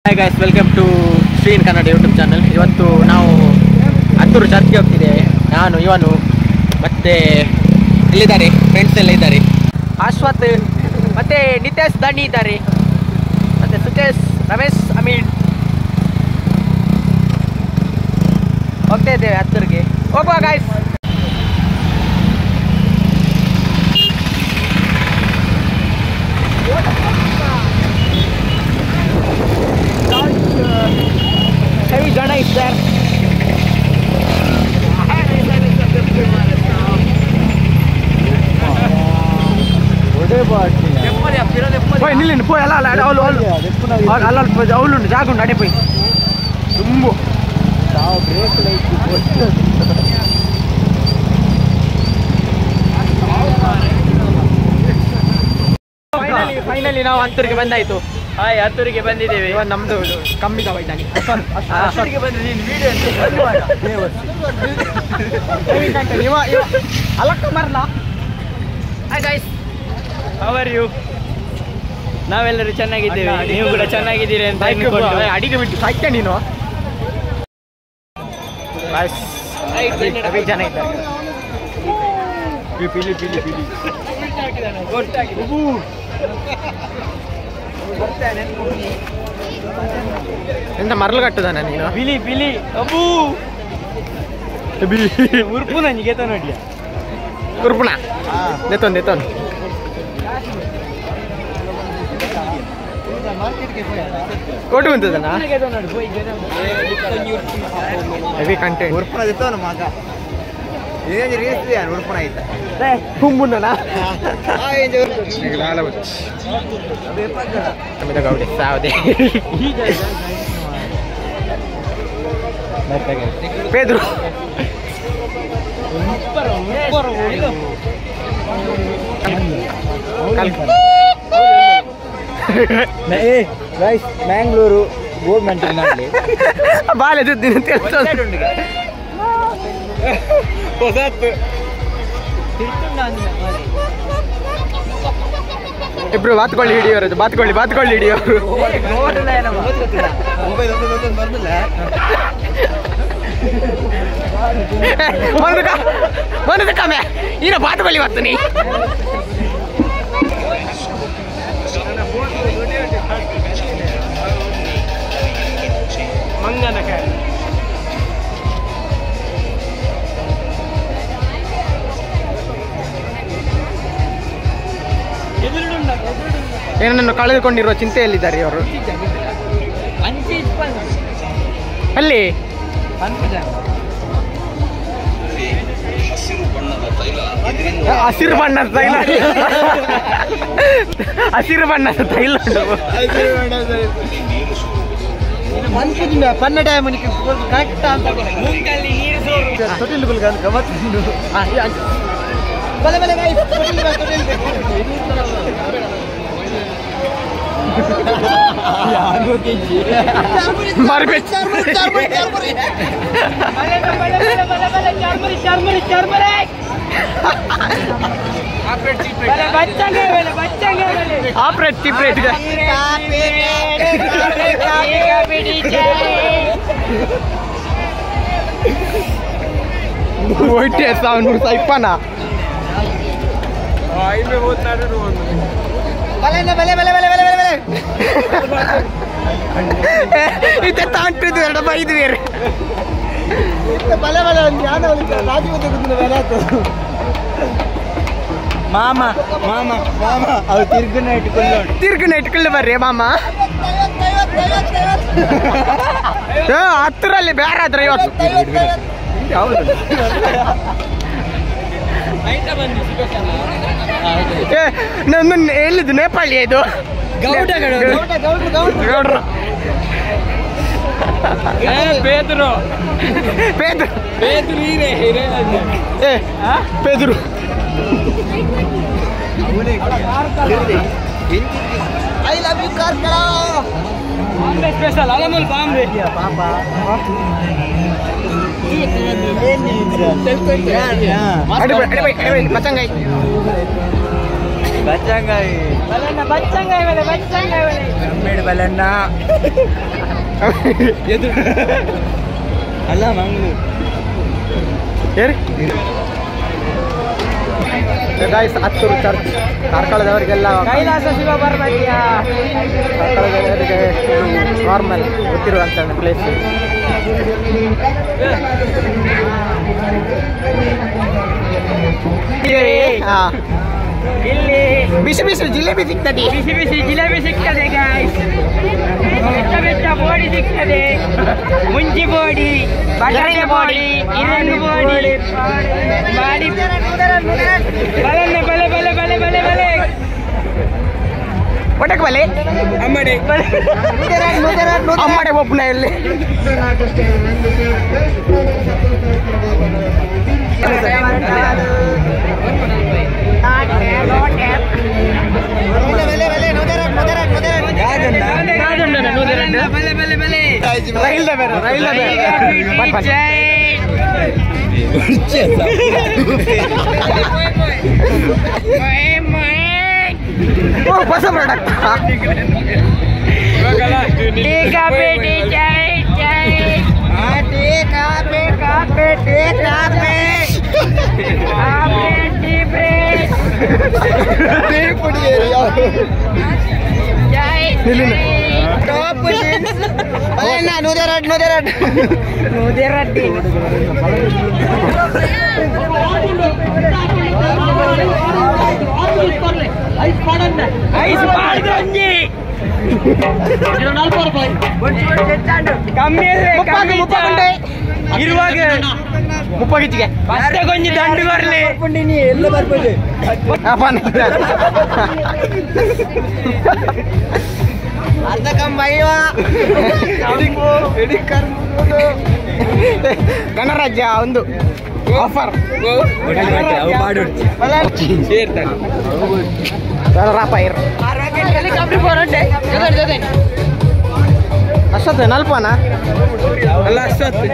Hi guys, welcome to Shreen Kannada YouTube channel. ಇವತ್ತು ನಾವು ಹತ್ತೂರು ಚರ್ಚ್ಗೆ ಹೋಗ್ತಿದ್ದೇವೆ. ನಾನು, ಇವನು, ಮತ್ತೆ ಇಲ್ಲಿದ್ದಾರೆ ಫ್ರೆಂಡ್ಸ್ ಎಲ್ಲ ಇದ್ದಾರೆ. ಅಶ್ವಥ್ ಮತ್ತೆ ನಿತೇಶ್ ದಣಿ ಇದ್ದಾರೆ, ಮತ್ತೆ ಸುತೇಶ್, ರಮೇಶ್ ಅಮೀನ್. ಹೋಗ್ತಾ ಇದ್ದೇವೆ ಹತ್ತೂರಿಗೆ. ಹೋಗುವ ಗಾಯ್ಸ್. ಹೆವಿ ಜನ ಇದ್ದಾರೆ. ನಿಲ್ಲಿ ಪೋಯ್ ಅಲ್ಲ ಅಲ್ಲ ಅವಳು ಅವಳು ಅಲ್ಲ ಅವಳುಂಟು ಜಾಗ ಉಂಟು ಅಡೆ ಪೋಯ್ ತುಂಬು. ಫೈನಲಿ ನಾವು ಹತ್ತೂರಿಗೆ ಬಂದಾಯ್ತು. ಹಾಯ್, ಹತ್ತೂರಿಗೆ ಬಂದಿದ್ದೇವೆ. ನಮ್ದು ಕಮ್ಮಿ ಇದ್ದಾನೆ. ಅಲಕ್ಕ ಮರಲ. Hi guys, how are you? ನಾವೆಲ್ಲರೂ ಚೆನ್ನಾಗಿದ್ದೇವೆ, ನೀವು ಕೂಡ ಚೆನ್ನಾಗಿದ್ದೀರಿ ಅಂತ ಅಡಿಗೆ ಬಿಟ್ಟು ಸಾಯ್ತ ನೀನು. ಜನ ಇದ್ದಾರೆ. ಪಿಲಿ ಪಿಲಿ ಪಿಲಿ ಎಂತ ಮರಳು ಕಟ್ಟುದಾನ ನೀನು? ಬಿಲಿ ಬಿಲಿ ಅಬ್ಬೂ ಉರ್ಪು ನನಗೆ ನೋಡಿ. ಉರ್ಪುಣ ನೆತ್ತೊಂದು ನೆತ್ತೊಂದು ಕೊಟ್ಟು ಬಂತದನ ಹೆವಿ ಕಂಟೆಂಟ್. ಉರ್ಪುಣ ದೆತ್ತೋನು ಮಗ ಏನು ರೀಲ್ಸ್ ಯಾರು ಉರ್ಪುಣ ಐತ ಹುಂಬುನನ ಗೌಡಿ ಸಾವದೆ ಪೇದ್ರು. ಮ್ಯಾಂಗ್ಳೂರು ಗೋರ್ಮೆಂಟ್ ಬಾಲೆ ಇಬ್ರು ಬಾತ್ಕೊಳ್ಳಿ ಹಿಡಿಯೋರು, ಬಾತ್ಕೊಳ್ಳಿ ಬಾತ್ಕೊಳ್ಳಿ ಹಿಡಿಯೋರು. ಕಮ್ಮಿ ಈನ ಬಾತ್ಕೊಳ್ಳಿ ಬರ್ತೀನಿ. ಏನನ್ನು ಕಳೆದುಕೊಂಡಿರುವ ಚಿಂತೆಯಲ್ಲಿದ್ದಾರೆ ಇವರು. ಅಲ್ಲಿ ಹಸಿರು ಬಣ್ಣದ ತೈಲ, ಹಸಿರು ಬಣ್ಣದ ತೈಲ. ಪನ್ನಡ ಕರೆಕ್ಟ್ ಅಂತ ಸೈಪನ ಮಾಮ ಮಾಮ ಮಾಮ ಅವು ತಿರ್ಗುನ ಇಟ್ಕೊಂಡು ತಿರ್ಗುನ ಇಟ್ಕೊಳ್ಳಿ ಬರ್ರಿ ಮಾಮ. ಹತ್ತರಲ್ಲಿ ಬೇರೆ ಆದ್ರೆ ಇವತ್ತು ನನ್ನ ಎಲ್ಲಿದ್ದು ನೇಪಾಳಿ ಇದು ಗೌಡ್ರು ಪೇದ್ರು ಪೇದ್ರು ಪೇದ್ರು ಏ ಪೇದ್ರು. I love you Karkala. Bombay special Alamul Bombay. ಪಚಂಗಾಯಿ. ಬಚ್ಚಂಗಾಯಿ ಬಲನ್ನ ಬಚ್ಚಂಗಾಯಿ ಬಲೆ ಬಚ್ಚಂಗಾಯಿ ಬಲೆ ಅಮ್ಮೇಡು ಬಲನ್ನ ಅಲ್ಲ ಮಂಗ್ಳೂರು ಏರಿ ಗಾಯ್ಸ್ ಹತ್ತೂರು ಚರ್ಚ್ ಕಾರ್ಕಳದವರಿಗೆಲ್ಲ ಕೈಲಾಸ ಶಿವ ಪಾರ್ವತಿಯ ಕಾರ್ಕಳದವರಿಗೆ ನಾರ್ಮಲ್ ಗೊತ್ತಿರುವಂಥ ಪ್ಲೇಸ್. ಇಲ್ಲಿ ಬಿಸಿ ಬಿಸಿ ಜಿಲೇಬಿ ಸಿಗ್ತದೆ, ಬಿಸಿ ಬಿಸಿ ಜಿಲೇಬಿ ಸಿಗ್ತದೆ ಗಾಯ್ಸ್. ಬೆಚ್ಚ ಬೆಚ್ಚ ಬೋಡಿ ಸಿಗ್ತದೆ, ಮುಂಚಿ ಬೋಡಿ, ಬಟಾಟೆ ಬೋಡಿ, ಇರಂಗು ಬೋಡಿ, ಮಾಡಿ ಬಲನ್ನ ಬಲೆ ಬಲೆ ಬಲೆ ಬಲೆ ಬಲೆ ಒಟಕ್ ಬಲೆ ಅಮ್ಮಡೆ ಅಮ್ಮಡೆ ಒಬ್ಬನ ಇಲ್ಲಿ ಹೊಸ ಪ್ರಾಡಕ್ಟ್ ಮುಪ್ಪಗಿಚ್ಚಿಗೆ ಕೊಂಚ ದಂಡು ಬರಲಿ ಎಲ್ಲ ಬರ್ಬೋದು. ಗಣರಾಜ್ಯ ಒಂದು ಆಫರ್ ಅಷ್ಟೊತ್ತೆ ನಲ್ಪನಾ ಅಲ್ಲ ಅಷ್ಟೊತ್ತು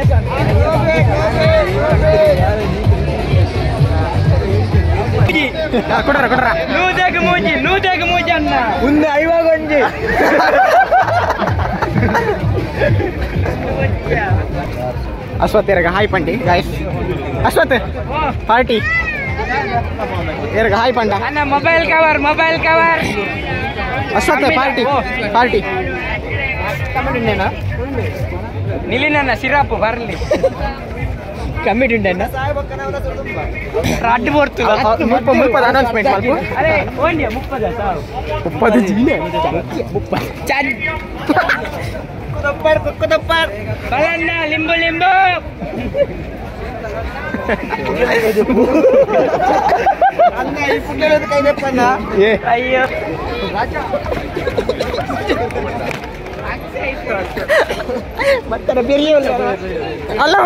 ಕೊಡ್ರ ಕೊಡ್ರ ನೂದೆಗೆ ಮೂಜಿ ನೂದೆಗೆ ಮೂಜಿ ಅನ್ನ ಒಂದು ಐವಾಗೊಂಜಿ ಅಶ್ವಥ್ ಎರಗ ಹಾಯ್ ಪಂಡಿ ಗಾಯ್ಸ್. ಅಶ್ವಥ್ ಪಾರ್ಟಿ ಎರಗ ಹಾಯ್ ಪಂಡ. ಅಣ್ಣ mobile cover mobile cover. Ashwath party party ನಿಲ್ಲಿನ syrup ಬರಲಿ ಕಮ್ಮಿಟ್ ಉಂಟಣ್ಣ ರಡ್ಡು ಬೋರ್ತು ಮುಪ್ಪದ ಅನೌನ್ಸ್ಮೆಂಟ್ ಮಲ್ಪ ಅರೆ ಓಂಡಿಯ ಮುಪ್ಪದ ಸಾವು ಮುಪ್ಪದ ಜಿಲ್ಲೆ ಮುಪ್ಪ ಚನ್ ಬಲನ್ನ ಲಿಂಬು ಲಿಂಬು ಅಯ್ಯೋ ಮತ್ತೆ ಬೆಲ್ಲಿ ಅಲ್ಲ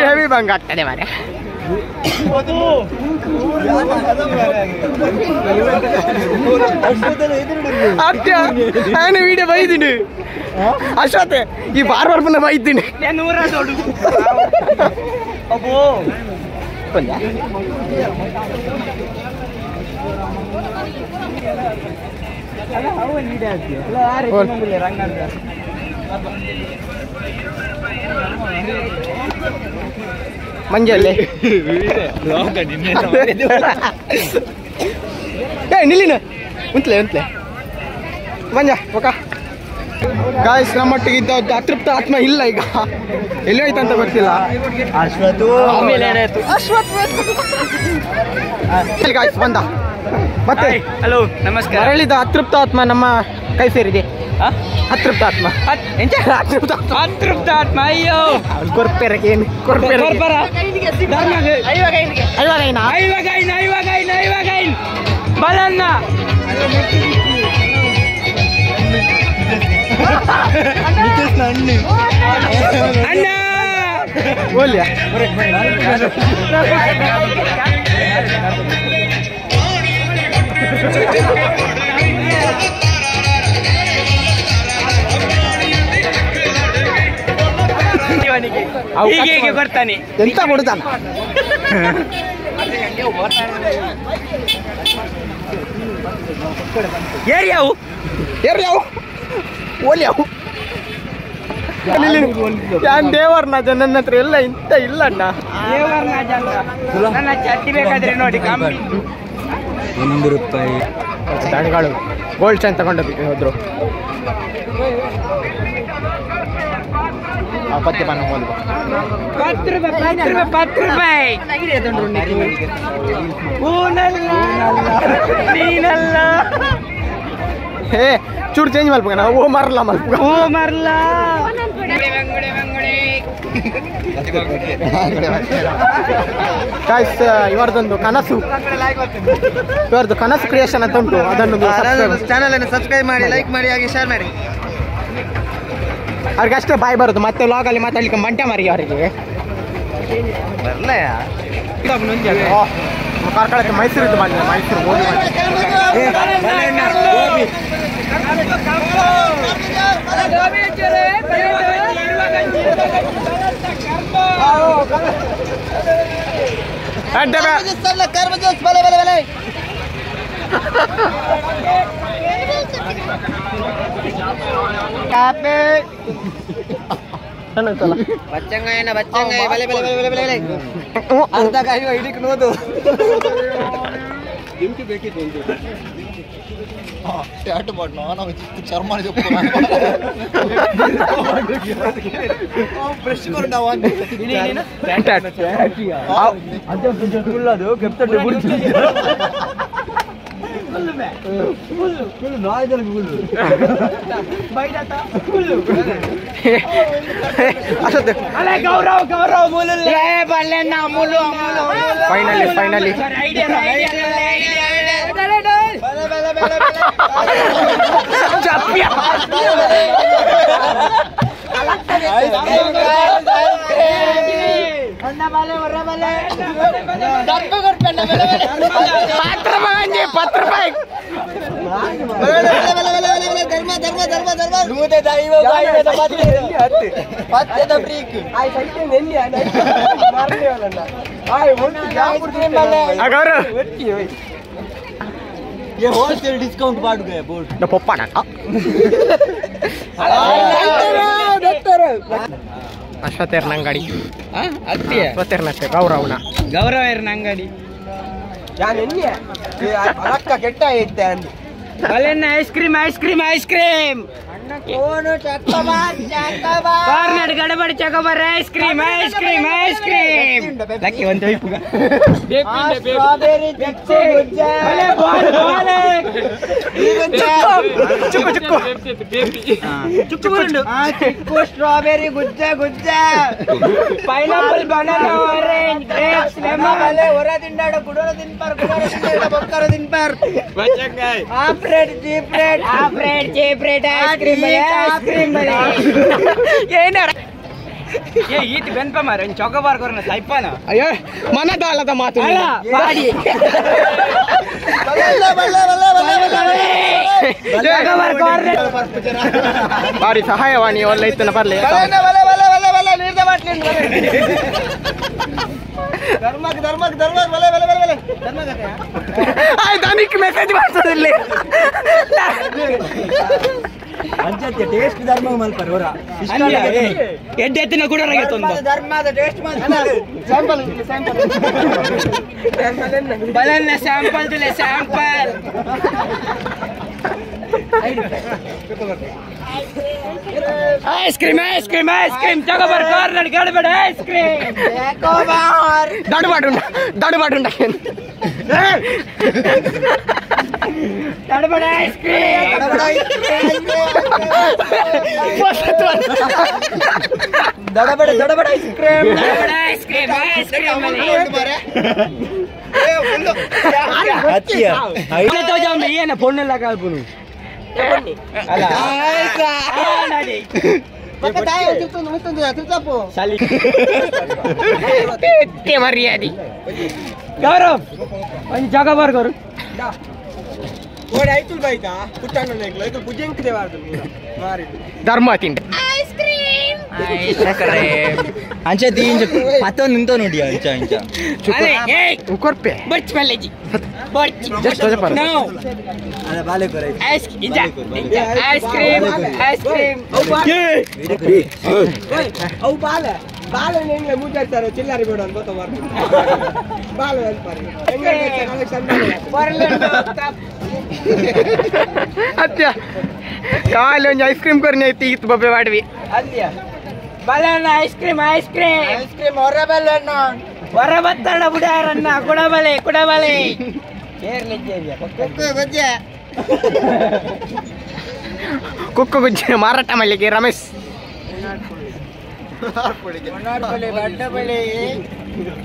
ಹೆವಿ ಬಂಗ್ ಆಗ್ತದೆ ಮಾರೆ. ನಾನು ವಿಡಿಯೋ ಬೈತೀನಿ ಅಶ್ವಥ್ ಈ ಬಾರ್ ಬರ್ಪನ್ನ ಬೈತೀನಿ. ಮಂಜಲ್ಲಿ ಏ ನಿಲ್ಲಿನ ಉಂತ್ಲೆ ಉಂತ್ಲೆ ಮಂಜ ಓಕ ಗಾಯ್ಸ್. ನಮ್ಮೊಟ್ಟಿಗೆ ಇದ್ದ ಅತೃಪ್ತ ಆತ್ಮ ಇಲ್ಲ ಈಗ, ಎಲ್ಲಿ ಹೋಯ್ತು ಅಂತ ಗೊತ್ತಿಲ್ಲ. ಅಶ್ವಥ್ ಅಶ್ವಥ್ ಗಾಯ್ಸ್ ಬಂದ ಮತ್ತೆ. ಹಲೋ ನಮಸ್ಕಾರ. ಮರಳಿದ ಅತೃಪ್ತ ಆತ್ಮ ನಮ್ಮ ಕೈ ಸೇರಿದೆ. ಅತೃಪ್ತ ಆತ್ಮ ಅತೃಪ್ತ ಅತೃಪ್ತ ಆತ್ಮ ಅಯ್ಯೋ ಕೊರ್ಪೆರಗೆ ಏನು ಕೊರ್ಪೆರ ಬಲನ್ನ ಅಣ್ಣ ಓಲ್ಯ ಇವನಿಗೆ ಹೀಗೆ ಹೀಗೆ ಬರ್ತಾನೆ ಎಂತ ಕೊಡ್ತಾನೆ ಏರಿಯಾವು ಏರಿಯಾವು ಓಲಿಯಾವು ಯಾನ್ ದೇವರ್ನ ನನ್ನ ಹತ್ರ ಎಲ್ಲ ಇಂತ ಇಲ್ಲ ಅಣ್ಣ ದೇವರ್ನ ನನ್ನ ಚಟ್ಟಿ ಬೇಕಾದ್ರೆ ನೋಡಿ ಕಂಬಿ 1 ರೂಪಾಯಿ ದಾಣಿಗಳು ಗೋಲ್ಡ್ ಚೈನ್ ತಗೊಂಡು ಹೋದ್ರು ಪತ್ತೆ ಪಾನ ಹೋದ್ರು 10 ರೂಪಾಯಿ 10 ರೂಪಾಯಿ 10 ರೂಪಾಯಿ ಹೂನಲ್ಲ ನೀನಲ್ಲ ಹೇ ಚೂರು ಚೇಂಜ್ ಮಲ್ಪಗ ನಾವು ಓ ಮರಲ್ಲ ಮಲ್ಪಗ ಓ ಮರಲ್ಲ ಗಾಯ್ಸ್ ಇವರದೊಂದು ಕನಸು ಇವರದ್ದು ಕನಸು ಕ್ರಿಯೇಷನ್ ಅಂತ ಉಂಟು ಅದನ್ನು ಚಾನಲ್ ಅನ್ನು ಸಬ್ಸ್ಕ್ರೈಬ್ ಮಾಡಿ ಲೈಕ್ ಮಾಡಿ ಹಾಗೆ ಶೇರ್ ಮಾಡಿ ಅವ್ರಿಗೆ ಅಷ್ಟೇ ಬಾಯ್ ಬರೋದು ಮತ್ತೆ ಲಾಗಲ್ಲಿ ಮಾತಾಡ್ಲಿಕ್ಕೆ ಮಂಟೆ ಮಾರಿ ಅವರಿಗೆ ಬರಲ್ಲ ಕಾರ್ಕಳಕ್ಕೆ ಮೈಸೂರಿದ್ದು ಮಾಡಿದೆ ಮೈಸೂರು ಗೋಬಿ ಬಚ್ಚಂಗಾಯನ ಬಚ್ಚಂಗಾಯ ಬಲೆ ಬಲೆ ಬಲೆ ಬಲೆ ಬಲೆ ಅರ್ಧ ಕಾಯಿ ಹಿಡಿಕ್ ನೋದು Finally finally wholesale discount board ಪೊಪ್ಪಣ ಅಶ್ವತೇರ್ನ ಅಂಗಡಿ ಅಶ್ವತೇರ್ನಷ್ಟೇ ಗೌರವನ ಗೌರವ ಅಂಗಡಿ ಕೆಟ್ಟ ಇತ್ತೆ ಅಂದು ice cream ice cream ice cream corner ಗಡಬಡಿ chocobar ice cream ice cream ice cream lucky ಒಂದು strawberry ಗುಜ್ಜ ಗುಜ್ಜ pineapple banana orange grapes lemon ಹೊರ ತಿಂಡಾಡ ಕುಡೋರ ತಿನ್ಪಾರ್ ಕುಡೋರ ತಿಂಡಾಡ ಬೊಕ್ಕರ ತಿನ್ಪಾರ್ half rate cheap rate half rate cheap rate ice cream ice cream ಏನಾರ ಏ ಈತ ಬೆನ್ಪ ಮಾರ chocobar ಕೊರನ ಸೈಪಾನ ಅಯ್ಯೋ ಮನದಾಳದ ಮಾತು ಅಲ್ಲ ಬಾಡಿ ಬಾರಿ ಸಹಾಯವಾಣಿ ಒಳ್ಳೆ ಇತ್ತನ ಬರ್ಲಿ ಧರ್ಮಕ್ಕೆ ಧರ್ಮಕ್ಕೆ ಧರ್ಮಕ್ಕೆ ಬಲೆ ಬಲೆ ಬಲೆ ಬಲೆ ಆಯ್ತು ಅನಿಕ್ ಮೆಸೇಜ್ ಮಾಡ್ತದಿಲ್ಲ ಟೇಸ್ಟ್ ಧರ್ಮ ಮಲ್ಪರ್ ಹೊರ ಎಡ್ಡೆ ಎತ್ತಿನ ಕೂಡ ಧರ್ಮದ ಟೇಸ್ಟ್ ಸ್ಯಾಂಪಲ್ ಬಲನ್ನ ಸ್ಯಾಂಪಲ್ ತುಲೆ sample ice cream ice cream ice cream ತಗೋಬರ್ corner ಗಡಬಡ ice cream ದಡಬಾಡುಂಡ ದಡಬಾಡುಂಡ ದಡಬಡ ice cream ದಡಬಡ ದಡಬಡ ice cream ದಡಬಡ ice cream ice cream ಏನ ಫೋನ್ ಎಲ್ಲ ಕಾಲ್ಪುನು ಮರ್ಯಾದೆ ಗೌರವ್ ಒಂದು ಜಾಗ ಬಾರ್ ಗೌರವ್ ಓಡಿ ಆಯ್ತು ಬೈತಾ ಪುಟ್ಟಣ್ಣ ಪೂಜೆಂಕ್ ದೇವಾರ್ದು ಮಾರಿ ಧರ್ಮ ತಿಂಡಿ ಐಸ್ ಕ್ರೀಮ್ ಅಂಚ ದಿಂಚ ಪತ್ತ ನಿಂತ ನೋಡಿ ಅಂಚ ಅಂಚ ಕೊರ್ಪೆ ಬರ್ಚ್ ಬಲ್ಲೆಜಿ ಬರ್ಚ್ ಜಸ್ಟ್ ತೋಜ ನೋ ಅದ ಬಾಲೆ ಕೊರೈ ಐಸ್ ಇಂಜ ಐಸ್ ಕ್ರೀಮ್ ಐಸ್ ಕ್ರೀಮ್ ಅವು ಬಾಲೆ ಬಾಲೆ ನಿಂಗೆ ಮೂಜಾಡ್ತಾರೆ ಚಿಲ್ಲರಿ ಬೇಡ ಅಂತ ಗೊತ್ತ ಬಾಲೆ ಅನ್ಪಾರಿ ಅತ್ಯ ಕಾಲಿ ಒಂಜಿ ಐಸ್ ಕ್ರೀಮ್ ಕೊರ್ನೆ ಐತಿ ಇತ್ತು ಬೊಬ್ಬೆ ಮಾಡ್ವಿ ಅಲ್ಲಿಯ ಬಲಣ್ಣ ice cream ice cream ice cream ಹೊರ ಬಲಣ್ಣ ಹೊರ ಬತ್ತಣ್ಣ ಬುಡಾರಣ್ಣ ಕುಡಬಲೆ ಕುಡಬಲೆ ಕುಕ್ಕು ಗುಜ್ಜೆ ಮಾರಾಟ ಮಾಡಲಿಕ್ಕೆ ರಮೇಶ್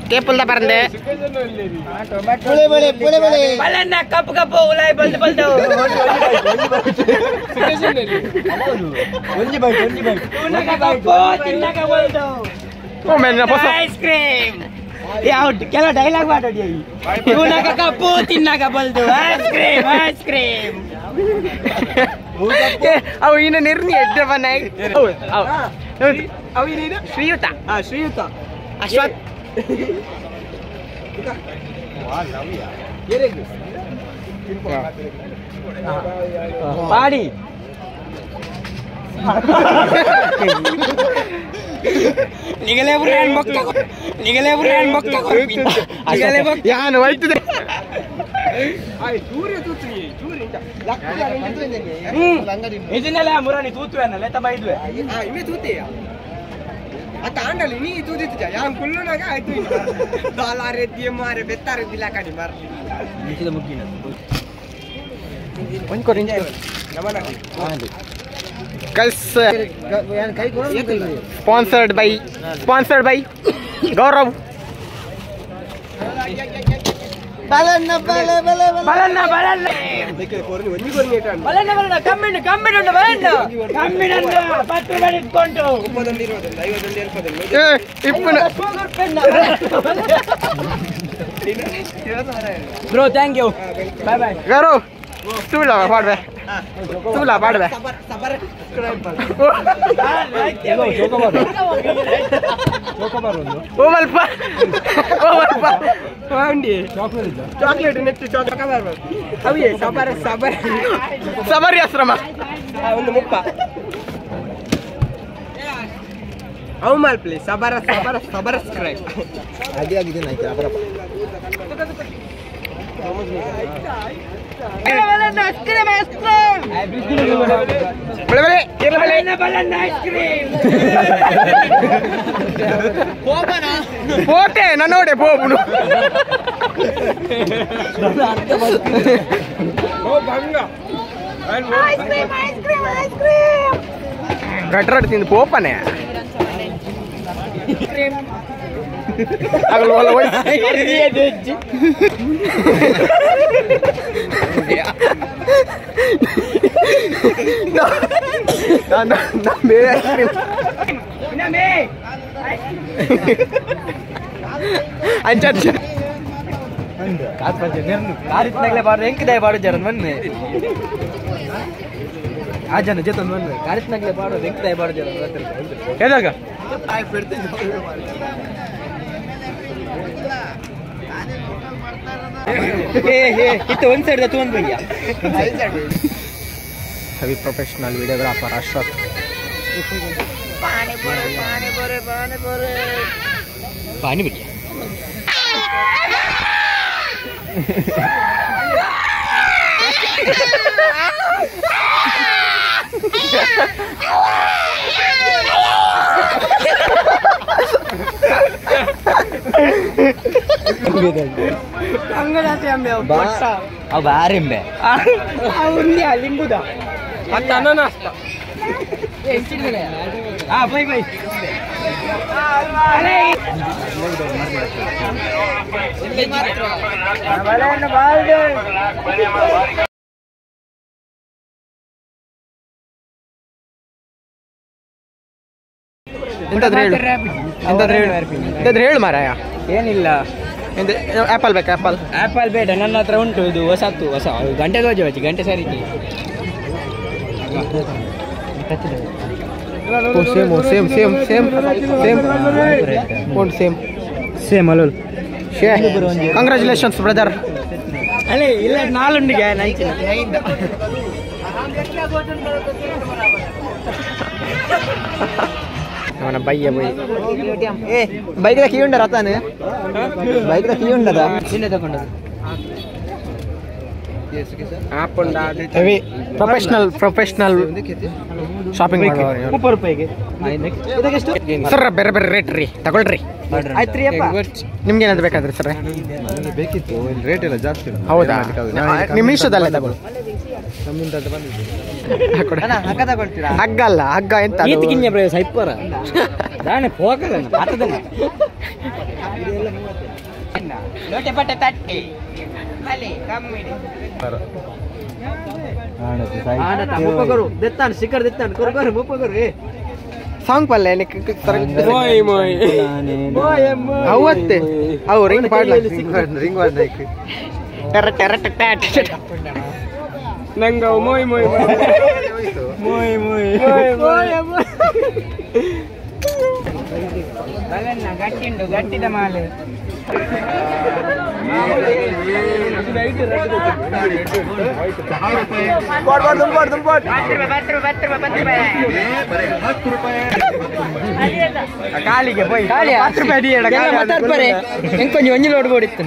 ಕೇಪುಲ್ದ ಬರಂದೆ ಬಲಣ್ಣ ಕಪ್ಪು ಕಪ್ಪು ಉಲಾಯ್ ಬಲ್ದು ಬಲ್ದು ಕಪ್ಪು ತಿನ್ನಕ ಬಲ್ದು ಐಸ್ ಕ್ರೀಮ್ ಯಾವ್ದು ಕೆಲ ಡೈಲಾಗ್ ಮಾತಾಡಿ ತಿನ್ನಕ ಕಪ್ಪು ತಿನ್ನಕ ಬಲ್ದು ಐಸ್ ಕ್ರೀಮ್ ಐಸ್ ಕ್ರೀಮ್ ಅವು ಇನ್ನು ನಿರ್ಣಿ ಎಡ್ಡೆ ಬನ್ನ ಶ್ರೀಯುತ ಶ್ರೀಯುತ ಅಶ್ವಥ್ ಪಾಡಿ ನಿಗಲೇ ಬುರ್ಯಾನ್ ಬೊಕ್ಕ ನಿಗಲೇ ಬುರ್ಯಾನ್ ಬೊಕ್ಕ ನಿಗಲೇ ಬೊಕ್ಕ ಯಾನು ಹೋಯ್ತದೆ ಇದನ್ನೆಲ್ಲ ಮುರಾನಿ ತೂತುವೆನಲ್ಲ ತಮ್ಮ ಇದ್ವೆ ಇಮೆ ತೂತೆಯ ಅತ್ತ ಆಂಡಲಿ ನೀ ತೂದಿತ್ತು ಯಾನ್ ಕುಲ್ಲುನಾಗ ಆಯ್ತು ದಾಲಾರೆ ದಿಯಮಾರೆ ಬೆತ್ತಾರೆ ದಿಲಾಕಡಿ ಮಾರ್ಲಿ ಒಂದು ಕೊರಿ guys sponsored by Gaurav Balanna Balanna Balanna Balanna Balanna ಕಮ್ಮಿಣ ಕಮ್ಮಿಣ ಬಲನ್ನ ಕಮ್ಮಿಣ 10 ರೂಪಾಯಿ ಇಟ್ಕೊಂಡು bro thank you bye bye Gaurav ತೂಲ ಪಾಡ್ವೆ ತೂಲ ಪಾಡ್ವೆ ಓ ಮಲ್ಪ ಓ ಮಲ್ಪ ಚಾಕ್ಲೇಟ್ ನೆಕ್ಸ್ಟ್ ಚಾಕ್ಲೇಟ್ ಅವಿಯೇ ಸಬರ ಸಬರ ಸಬರಿ ಆಶ್ರಮ ಒಂದು ಮುಪ್ಪ ಅವು ಮಲ್ಪಲಿ ಸಬರ ಸಬರ ಸಬರ ಸ್ಕ್ರೈಬ್ ಅಡಿ ಆಗಿದೆ ನಾಯ್ತು ಅಪರಪ್ಪ పోతే నన్నోడే పోపును గట్రాడు తింది పోపనే Heavy professional videographer Ashwath. Pani bhaiya. ಎಂತಾದ್ರೂ ಹೇಳು ಮಾರಾಯ. ಏನಿಲ್ಲ, Apple ಬೇಕಾ? ಆ್ಯಪಲ್ ಆ್ಯಪಲ್ ಬೇಡ, ನನ್ನ ಹತ್ರ ಉಂಟು. ಇದು ಹೊಸತ್ತು, ಹೊಸ ಗಂಟೆ ದೋಜೆ ಬಚ್ಚಿ ಗಂಟೆ ಸರಿ. Same same same same same ಒಂದು ಸೇಮ್ ಸೇಮ್ ಅಲ್ಲ. Congratulations brother. ಅಲ್ಲೇ ಇಲ್ಲ ನಾಲುಂಡಿಗೆ ನಂಚಿನ ಅವನ ಬಯ್ಯ ಬೈ. ಏ ಬೈಕ್ ಕೀ ಉಂಡ ರತಾನೆ, ಬೈಕ್ ಕೀ ಉಂಡದ ನಿನ್ನೆ ತಗೊಂಡದ್ದು. Heavy professional professional shopping 30 ರೂಪಾಯಿಗೆ ಸರ್. ಬೇರೆ ಬೇರೆ ರೇಟ್ ರೀ, ತಗೊಳ್ರಿ. ನಿಮ್ಗೆ ಏನಾದ್ರು ಬೇಕಾದ್ರೆ ಸರ್? ಬೇಕಿತ್ತು, ರೇಟ್ ಎಲ್ಲ ಜಾಸ್ತಿ. ಹೌದಾ? ನಿಮ್ಮ ಮೀಶೋದಲ್ಲೇ ತಗೊಳ್ಳಿ. ಹಗ್ಗ ಅಲ್ಲ, ಹಗ್ಗ ಎಂತ ಸಾಂಗ್ ಪಲ್ಲೆ ಅವತ್ತೆ ಅವು ರಿಂಗ್ ಪಾಡ್ಲ ರಿಂಗ್ ಟೆರ ಟೆರ ಟೆರ ನಂಗ ಮೋಯ್ ಮೋಯ್ ಮೋಯ್ ಮೋಯ್ ಮೋಯ್ ಬಲನ್ನ ಗಟ್ಟಿಂಡು ಗಟ್ಟಿದ ಮಾಲೆ. ಕಾಲಿಗೆ ಪೋಯ್ ಮಾತಾಡ್ತಾರೆ ಎಂಕೊಂಜಿ ಒಂಜಿ ಲೋಡ್ ಬೋಡಿತ್ತು.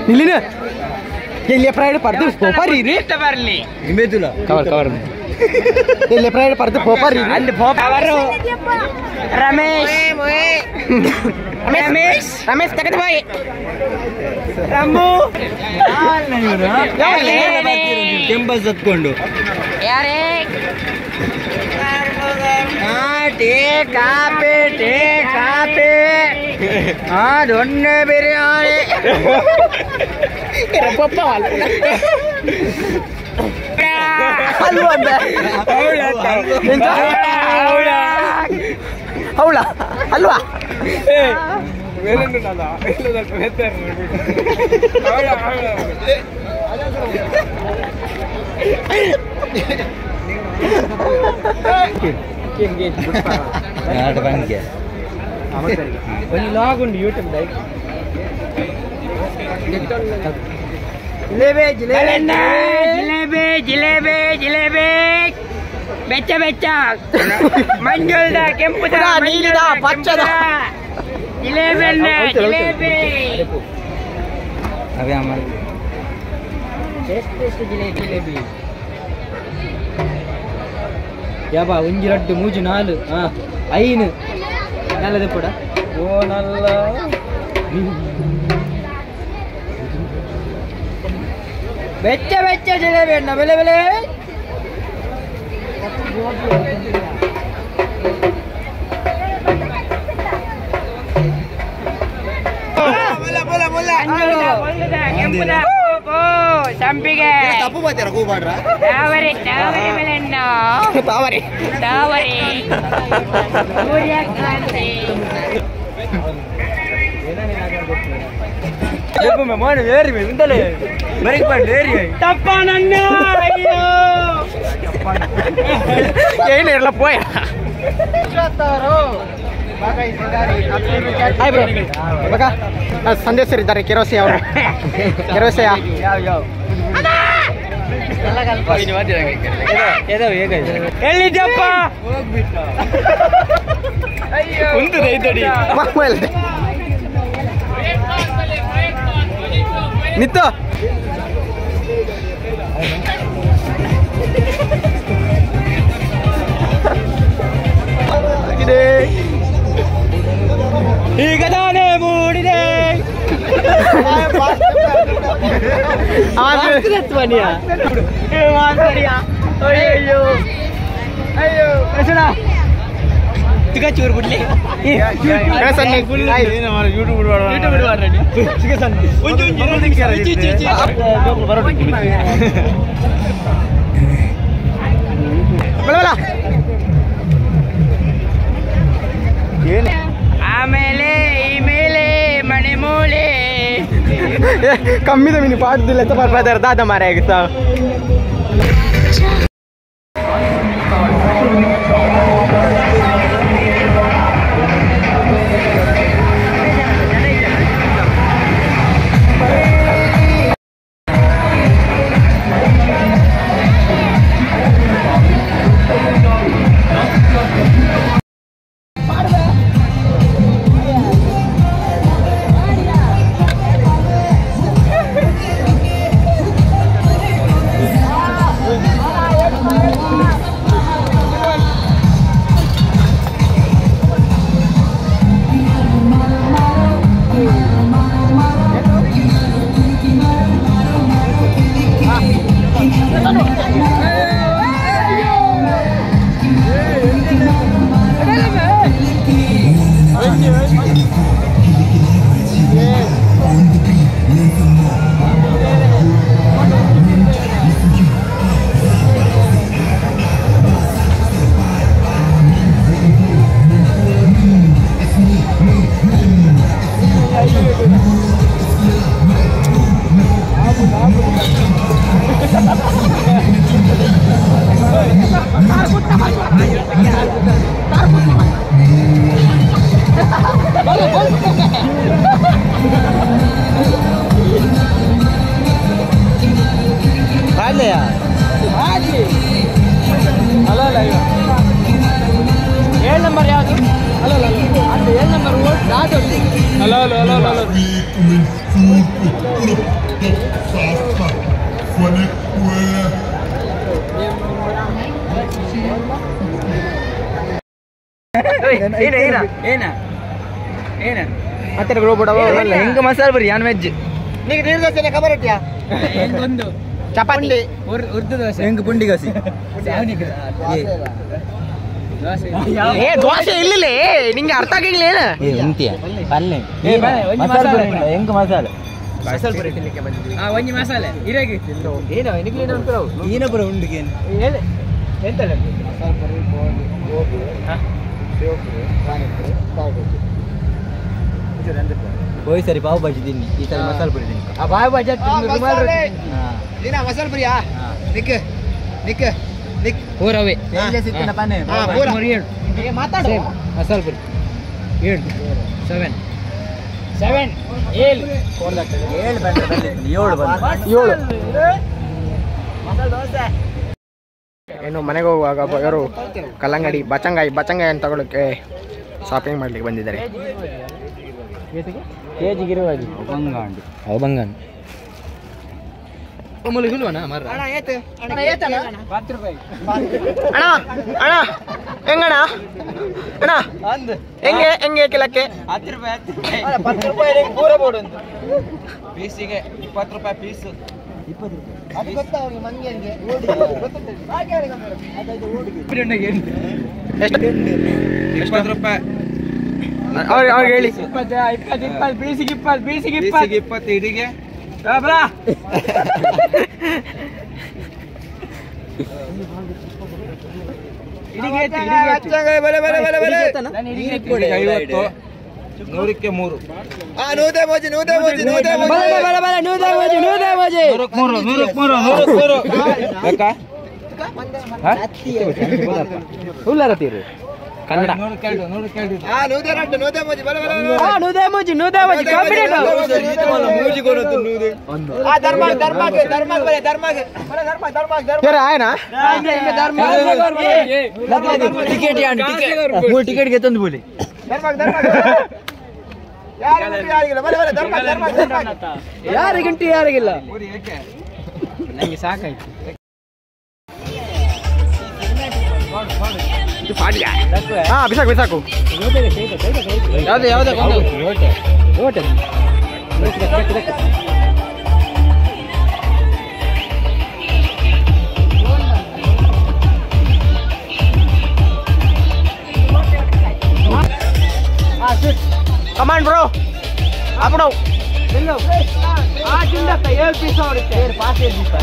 ನಿಲ್ಲಿನ ಎಲ್ಲಿ ಪ್ರೈಡ್ ಪರ್ದು ಪೋಪರಿ ರೀ ಬರಲಿ ಕವರ್ ಕವರ್ ಎಲ್ಲಿ ಪ್ರೈಡ್ ಪರ್ದು ಪೋಪರಿ ಅಲ್ಲಿ ಅವರು ರಮೇಶ್ ರಮೇಶ್ ರಮೇಶ್ ತಗದು ಬಾಯಿ ರಂಬು ಕೆಂಬಸ್ ಹತ್ಕೊಂಡು ಯಾರೇ tea coffee tea coffee ದೊಣ್ಣೆ ಬಿರಿಯಾನಿ ಹೌಳ ಅಲ್ವಾ? ಒಂದು ಲಾಗ್ ಉಂಟು ಯೂಟ್ಯೂಬ್ ಜಿಲೇಬಿ ಜಿಲೇಬಿ ಜಿಲೇಬಿ ಬೆಚ್ಚ ಬೆಚ್ಚ ಮಂಜುಳ್ದ ಕೆಂಪುದ ನೀಲಿದ ಪಚ್ಚದ ಜಿಲೇಬಿ ಜಿಲೇಬಿ ಜಿಲೇಬಿ ಯಾಬಾ ಒಂಜಿ ರಡ್ಡು ಮೂಜು ನಾಲು ಐನು ನಲ್ಲದ ಪಡ ಓ ನಲ್ಲ ಬೆಚ್ಚ ಬೆಚ್ಚ ಜಿಲೇಬಿ ಅಣ್ಣ ಬೆಲೆ ಬೆಲೆ ಸಂಪಿಗೆ ತಪ್ಪು ಮಾತಾರ ಕೂಬಾಡ್ರ ತಾವರೆ ತಾವರೆ ಬೆಲೆಣ್ಣ ತಾವರೆ ತಾವರೆ ಸೂರ್ಯಕಾಂತಿ ತಪ್ಪ ನನ್ನ ಅಯ್ಯೋ ಏನು ಇರಲ್ಲ ಪೋಯ. ಹಾಯ್ ಬ್ರೋ ಬಗ ಸಂದೇಶ್ ಸರ್ ಇದ್ದಾರೆ ಕೆರೋಸೆ ಅವರು ಕೆರೋಸೆಯ ಎಲ್ಲಿದ್ದಪ್ಪ ನಿತ್ತ ಈಗ ತಾನೇ ಮೂಡಿದೆ ಅಯ್ಯೋ ಅಯ್ಯೋ ತುಗ ಚೂರು ಬಿಡ್ಲಿ ಆಮೇಲೆ ಈ ಮೇಲೆ ಮನೆ ಮೂಲೆ ಕಮ್ಮಿದ ಮೀನು ಪಾಠದಿಲ್ಲ ದಾದ ಮಾರ ಆಗಿತ್ತ. ಹೆಂಗ ಮಸಾಲೆ ಬರಿ ಯಾನ್ ವೆಜ್ ಚಪಾತಿ ಉರ್ದು ದೋಸೆ ಹೆಂಗ ಪುಂಡಿ ಗಸಿ ಏ ದೋಸೆ ಇಲ್ಲ ನಿಂಗೆ ಅರ್ಥ ಆಗಿಲ್ಲ ಹೆಂಗ ಮಸಾಲೆ ಒಂಜಿ ಮಸಾಲೆ ಇರಾಗಿ ಹೋಯ್ ಸರಿ ಪಾವ್ ಭಾಜಿ ತಿನ್ನಿ ಈ ಸರಿ ಮಸಾಲೆ ಪುರಿ ತಿನ್ನಿ. ಪಾವ್ ಭಾಜಿ ಮಸಾಲೆ ಪುರಿಯಾ ನಿಕ್ ನಿಕ್ ನಿಕ್ ಪೂರವೇ ಮಸಾಲೆ ಪುರಿ 7 7 7 7 7 7 ಏನು ಮನೆಗೆ ಹೋಗುವಾಗ ಇವರು ಕಲ್ಲಂಗಡಿ ಬಚಂಗಾಯಿ ಬಚಂಗಾಯಿ ಅಂತ ತಗೊಳ್ಳೋಕ್ಕೆ ಶಾಪಿಂಗ್ ಮಾಡ್ಲಿಕ್ಕೆ ಬಂದಿದ್ದಾರೆ. ಅಣ್ಣ ಅಣ್ಣ ಹೆಂಗಣ್ಣ ಅಣ್ಣ ಹೆಂಗೆ ಹೆಂಗೆ ಕಿಲಕ್ಕೆ? 10 ರೂಪಾಯಿ 10 ರೂಪಾಯಿ ಪೂರ ಬೋರ್ಡ್ ಉಂಟು ಪೀಸಿಗೆ 20 ರೂಪಾಯಿ ಪೀಸ್. ಎಷ್ಟು ರೂಪಾಯಿ ಅವ್ರಿಗೆ ಹೇಳಿ? 20 20 ಪೀಸಿಗೆ 20 ಪೀಸಿಗೆ 20 20 ಇಡಿಗೆ ನೂರಕ್ಕೆ 3 ಕನ್ನಡ ಟಿಕೆಟ್ ಗೆತ್ತೊಂದು ಬೋಲಿ ಯಾರಿಗಂಟು ಯಾರಿಗಿಲ್ಲ ನಂಗೆ ಸಾಕಾಯ್ತು. ಹಾ ಬಿಸಾಕು ಬಿಸಾಕು. ಯಾವ್ದು ಯಾವ್ದು Come on bro. ಅಪ್ಪಡು ಆ ಜಿಂದತ್ತ 7 ಪೀಸ್ ಹೊಡಿತೆ ಪಾಸ್ 7 ಪೀಸ್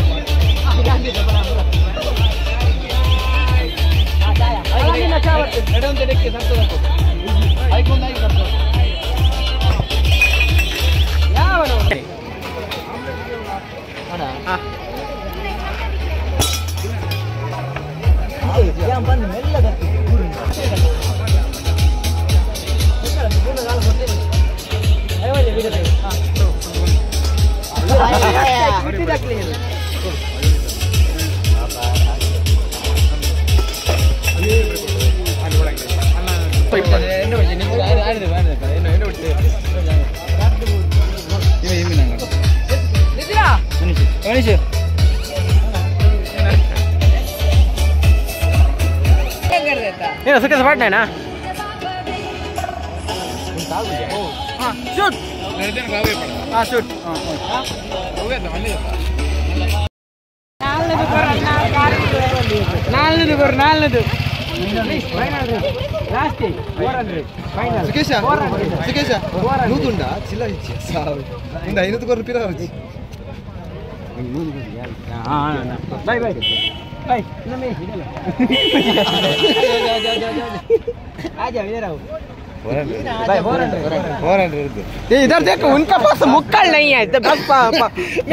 ಏನು ಸುಖ ಪಾಟ್ನೇನಾ? ಶೂಟ್. ಹಾಂ ಶೂಟ್. ನಾಲ್ನದು ಕೊರು ನಾಲ್ನದು ಲಾಸ್ಟ್ 400 ಫೈನಲ್. ಸುಕೇಶ ಸುಕೇಶ ನೂತುಂಡ ಚಿಲ್ಲ ಇಚ್ಚಿ ಸಾವು ಇಂದ 500 ಕೊರು ಪಿರ ಹರಚಿ. ಬಾಯ್ ಬಾಯ್ ಬಾಯ್ ನಮೇ आ जाओ इधर आओ। भाई 400 400 ये इधर देखो उनका पास मुक्कल नहीं है तो बस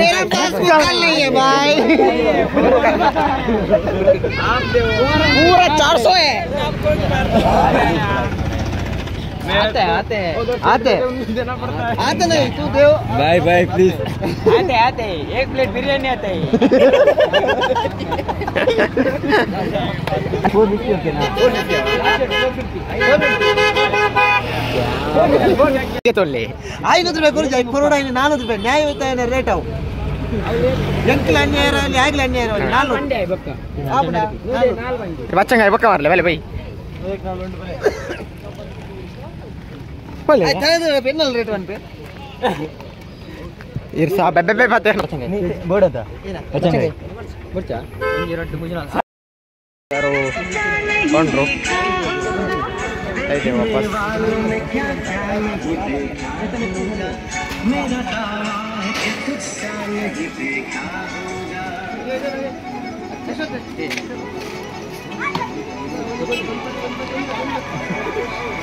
मेरे पास मुक्कल नहीं है भाई। पूरा 400 है। आते आते आते आते नहीं तू देव बाय बाय प्लीज। आते आते एक प्लेट बिरयानी आते है। 450 ओके ना? 450 ತೊಲ್ಲೆ 500 ರೂಪಾಯಿ ಕೊಡು ಜಾಯ್ ಪರೋಡ 400 ರೂಪಾಯಿ ನ್ಯಾಯಯುತ ರೇಟ್ ಅವು ಎಂಕಲ್ ಅನ್ಯಾಯ ಅಲ್ಲಿ ಆಗಲಿ ಅನ್ಯಾಯ 4 ಬಚ್ಚಂಗ ಬಕ್ಕ ಮಾರಲೆ ಬಲೆ ಬೈ ಪೆನ್ನಲ್ ರೇಟ್ ಒನ್ ಪೇ ಇರ್ಸಾ ಬೆಬ್ಬೆ ಬೆ ಬತ್ತೆ ಬೋರ್ಡ್ ಬಚ್ಚಂಗ ಬರ್ಚಾ 1 2 3 4 ಯಾರು ಕೊಂಡ್ರು ಐತೆ ವಾಪಸ್.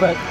ಬಟ್